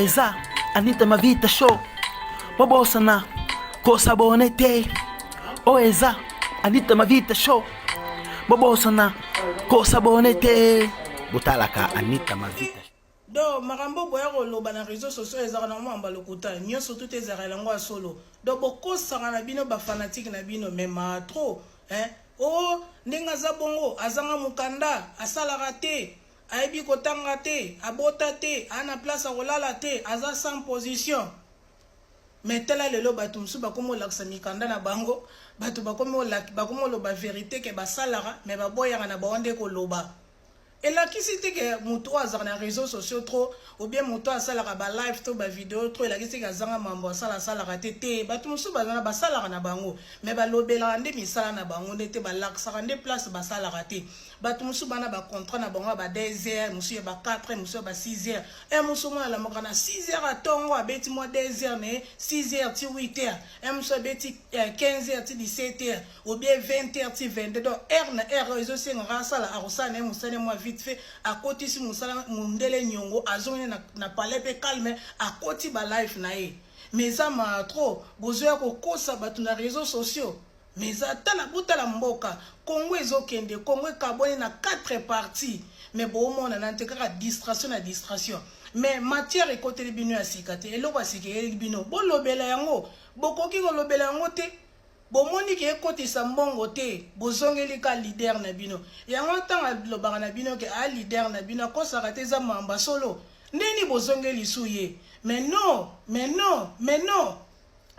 Eza Anita Mavita Show. Bobosana kosabone te. Oyo eza Anita Mavita Show. Bobosana kosabone te. Botalaka Anita Mavita. Donc makambo boya koloba na réseaux sociaux ezalaka na mwamba lokuta nyonso tout ezalaka yango ya solo. Donc bokosaka na bino ba fanatique na bino mais ma trop hein. Oh ndenge aza bongo azanga mukanda asalaka te ayebi kotanga te abota te aa na place ya kolala te aza sans position. Mais tala lelo bato mosusu bakomi kolakisa mikanda na bango, bato bakomi koloba verite ke basalaka mais baboyaka na bango nde koloba. Elakisi te ke moto oyo azalaka na réseaux sociaux trop ou bien moto oyo asalaka ba live to ba video trop elakisi te ke azanga mambo asala asalaka te te. Bato mosusu bazala basalaka na bango mais balobelaka nde misala na bango nde te, balakisaka nde place basalaka te. Bato mosusu bana ba contrat na bango ya ba 2 heures, mosusu ya ba 4 heures, mosusu ya ba 6 heures. Un mosusu omona alamaka na 6 heures ya tongo abeti mwa 2 heures na ye 6 heures ti 8 heures. Un mosusu abeti 15 heures ti 17 heures ou bien 20 heures ti 22. Donc heure na heure oyo ezosengaka asala, akosala na ye mosala mwa vite fait, akotisi mosala mondele nyongo, azongi na palais pe calme, akoti ba live na ye. Mais eza ma trop bozoya kokosa bato na réseaux sociaux. Mais eza tala botala mboka Congo ezokende, Congo ekabwani na 4 parties mais bomona na te kaka distraction na distraction. Mais matière ekoteli bino ya sika te, eloko ya sika eyeli bino, bolobela yango, bokoki kolobela yango te. Bomoni ke ekotisa mbongo te, bozongeli ka leader na bino. Yango ntango alobaka na bino ke a leader na bino akosaka te, eza mamba solo. Ndeni bozongeli su ye? Mais non, mais non, mais non.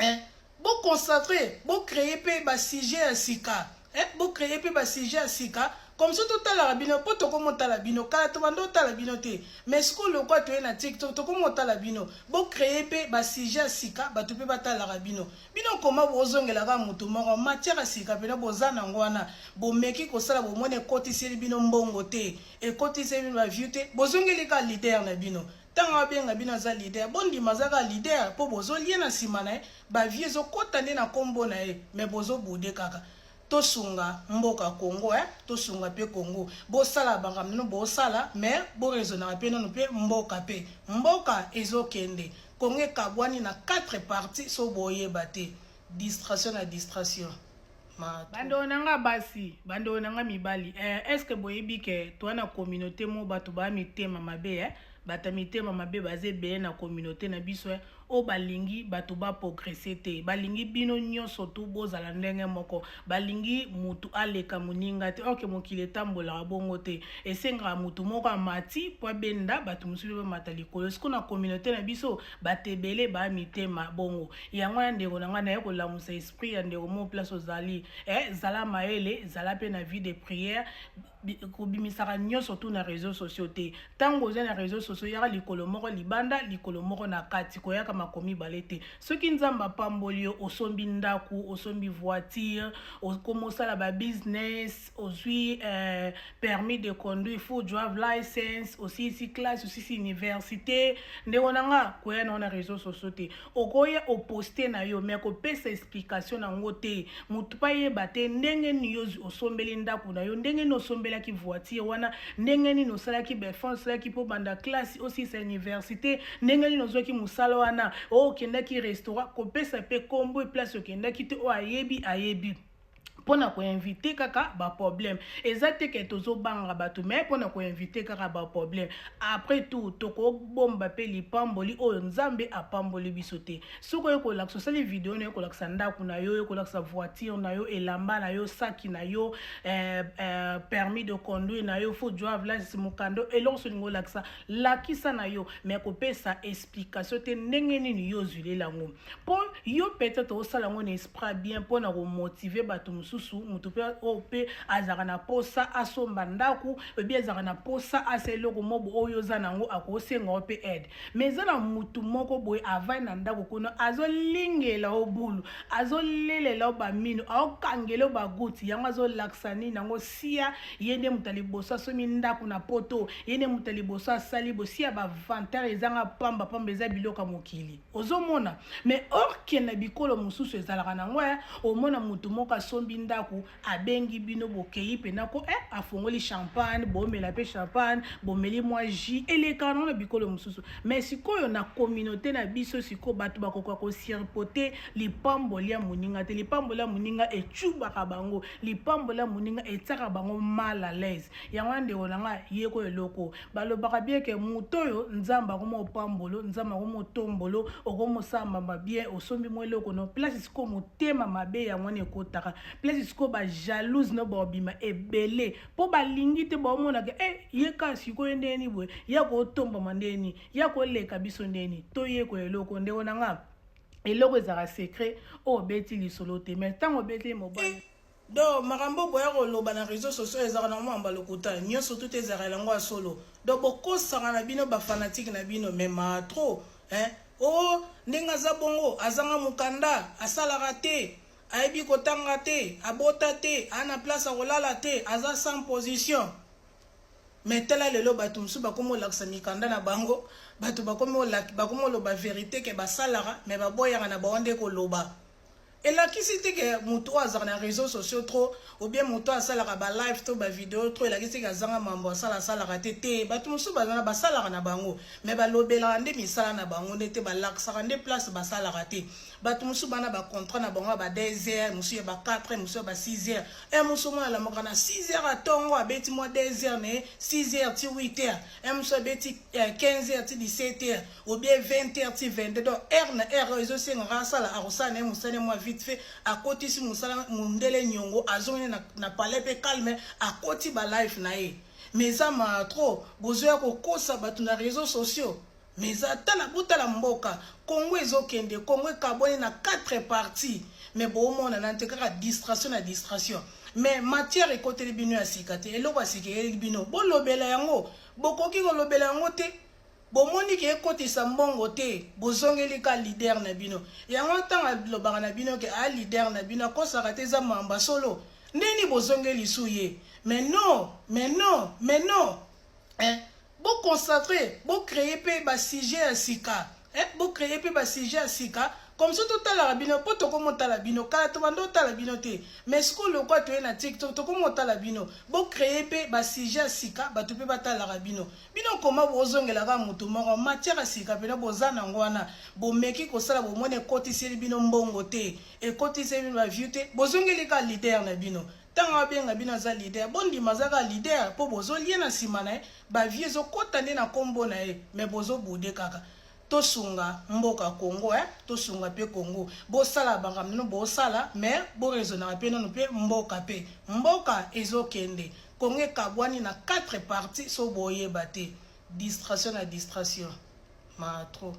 Hein? Bo concentrer, bo créer pe ba sujet ya sika. Hein? Bo créer pe ba sujet ya sika. Comme ça totalaka bino po tokomotala bino kala tobanda otala bino te. Mais sikoyo lokwa toye na TikTok tokomotala bino. Bo créer pe ba sujet ya sika bato pe batalaka bino. Bino koma bozongelaka moto moko matière ya sika pena boza nango wana. Bomeki kosala bomoni ekotiseli bino mbongo te, ekotiseli bino ba view te, bozongeli ka leader na bino. Tango abenga bino aza leader, bondima aza kaka leader po bozolia na sima na ye, ba vues ezokota nde na kombo na ye mais bozo boude kaka. Tosunga mboka Congo hein, tosunga pe Congo. Bosala makambo nanu bosala mais bo raisonnaka pe nanu pe mboka pe. Mboka ezokende. Congo ekabwani na 4 parties so boyeba te. Distraction na distraction. Bandeko na nga basi, bandeko na nga mibali, eh, est-ce que boyebi ke toa na communauté moko bato ba mitema mabe eh? Bato ya mitema mabe baza ebele na communauté na biso eh? Oyo balingi bato ba progresser te, balingi bino nyonso tu bozala ndenge moko, balingi mutu aleka moninga te. Or ke mokili etambolaka bongo te, esengaka mutu moko amati po abenda bato mosusu mpe bamata likolo. Sikoyo na communauté na biso bato ebele ba mitema bongo. Yango wana ndeko na ngai naye kolamusa esprit ya ndeko moko place ozali eh, zala mayele, zala pe na vie de prière, kobimisaka nyonso tu na réseaux sociaux te. Ntango oza na réseaux sociaux yaka likolo moko libanda, likolo moko na kati, koyaka makomi mibale te. Soki Nzambe apamboli yo, osombi ndako, osombi voiture, okomi osala ba business, ozwi permis de conduire, full drive license, osilisi classe, osilisi université, ndeko na nga koya nango na réseaux sociaux te. Okoya oposte na yo mais kopesa explication na ngo te, mutu pe ayeba te ndenge nini yo osombeli ndaku na yo, ndenge nini osombelaki voiture wana, ndenge nini osalaki ba efforts osalaki po obanda classe osilisa universite, ndenge nini ozwaki musala wana, oh okendaki restaurant, kopesa pe kombo et place okendaki te, oyo ayebi ayebi. Pona ko inviter kaka ba problème. Eza te ke tozo banga batu mais pona ko inviter kaka ba problème. Après tout toko bomba pe lipamboli oyo Nzambe apamboli biso te. Soki oye kolakisa osali video nayo kolakisa ndaku na yo, oye kolakisa voiture na yo, elamba na yo, saki na yo, permis de conduire na yo, full drive license, mokanda, eloko soki olingi olakisa, lakisa na yo mais kopesa explication te ndenge nini yo ozuilela yango. Po yo peut-etre osala yango na esprit bien pona ko motiver bato mosusu, moto pe oyo pe azalaka na posa asomba ndaku, oyebi azalaka na posa asala eloko moko boye oyo oza na yango akosenga yo pe aide. Mais eza na mutu moko boye avandi na ndaku kuna azolingela yo bulu, azolelela yo ba minu, aokangela yo ba gouttes, yango azolakisa nini yango siaa. Sia, ye nde moto ya liboso asomi ndako na poto, ye nde moto ya liboso asali bosia. Bavantard ezanga pamba pamba, eza biloko ya mokili, ozomona. Mais or que na bikolo mosusu ezalaka nango ya omona motu moko asombi ndako, abengi bino, bokei mpena ko afongoli champagne, bomela mpe champagne, bomeli mwa jus, elekaka nango na bikolo mosusu. Mais sikoyo na communauté na biso, sikoyo bato bakoka kosupporter lipamboli ya moninga te. Lipamboli ya moninga ecubaka bango, lipamboli ya moninga etiaka bango mal à l'aise. Yango wana, ndeko na nga, yeko eloko balobaka bien que moto oyo Nzambe akoma opambolo, Nzambe akoma otombolo, okomosambamba bien, osombi mwa eloko no place. Sikoyo motema mabe yango wana ekotaka place. Sikoyo bajalouse no baobima ebele mpo balingi te, baomonaka ye ka sikoyo ndeni boye, ya kotombama ndeni, ya koleka biso ndeni. Toyekola eloko, ndeko na nga. Eloko ezalaka secret oyo obeti lisolo te, mais ntango obeti mobali. Donc makambo boya koloba na réseau sociaux ezalaka na mwamba lokuta, nyonso tu te ezalaka yango ya solo. Donc bokosaka na bino bafanatike na bino, mais ma trop, hein? O ndenge aza bongo, azanga mokanda, asalaka te, ayebi kotanga te, abota te, aa na place akolala te, aza sans position. Mais tala lelo, bato mosusu bakomi olakisa mikanda na bango, bato bakomi oloba vérité que basalaka, mais baboyaka na bango nde koloba. Elakisi te que moto oyo azalaka na réseau sociaux trop ou bien moto oyo asalaka balive to bavideo trop, elakisi que azanga mambo asala, asalaka te. Te, bato mosusu bazana basalaka na bango, mais balobelaka nde misala na bango nde te, balakisaka nde place basalaka te. Bato mosusu bana bacontrat na bango ya ba 2 heures, mosusu ya ba 4 heures, mosusu ya ba 6 heures. E mosusu mwana alamaka na 6 heures, atongo abeti mwa 2 heures na ye, 6 heures ti 8 heures. E mosusu abeti 15 heures ti 17 heures ou bien 20 heures ti 22. Donc heure na heure oyo ezosengaka asala, akosala na ye mosala mwa vite fait, akotisi mosala, mondele nyongo azongi na palais mpe calme, akoti balive na ye. Mais eza ma trop, bozoya kokosa bato na réseaux sociaux. Mais eza tala, botala mboka Kongo ezokende, Kongo ekabwani na 4 parties, mais boomona te, kaka distraction na distraction. Mais matière ekoteli bino ya sika te, eloko ya sika eyeli bino, bolobela yango, bokoki kolobela yango te. Bomoni que ekotisa mbongo te, bozongeli ka leader na bino. Yango ntango alobaka na bino que a leader na bino akosaka te, eza mamba solo ndeni bozongeli su ye. Mais non, mais non, mais non, hein? Boconcentrer, bocréer mpe basujet ya sika, hein? Bocréer mpe basujet ya sika comme so totalaka bino, mpo tokomotala bino. Kala tobanda otala bino te, mais sikoyo lokwa toye na TikTok, tokomotala bino. Bocréer mpe basujet ya sika, bato mpe batalaka bino. Bino koma bozongelaka motu moko, matière ya sika mpena boza nango wana, bomeki kosala, bomoni ekotiseli bino mbongo te, ekotiseli bino baview te, bozongeli ka leader na bino. Ntango abenga bino aza leader, bondima aza kaka leader mpo bozolia na nsima na ye, baview ezokɔta nde na nkombo na ye, mais bozobude kaka. Tosunga mboka Congo, eh? Tosunga mpe Congo. Bosala makambo nano bosala, mais boraisonnaka mpe nano mpe mboka, mpe mboka ezokende. Congo ekabwani na 4 parties, so boyeba te. Distraction na distraction, ma trop.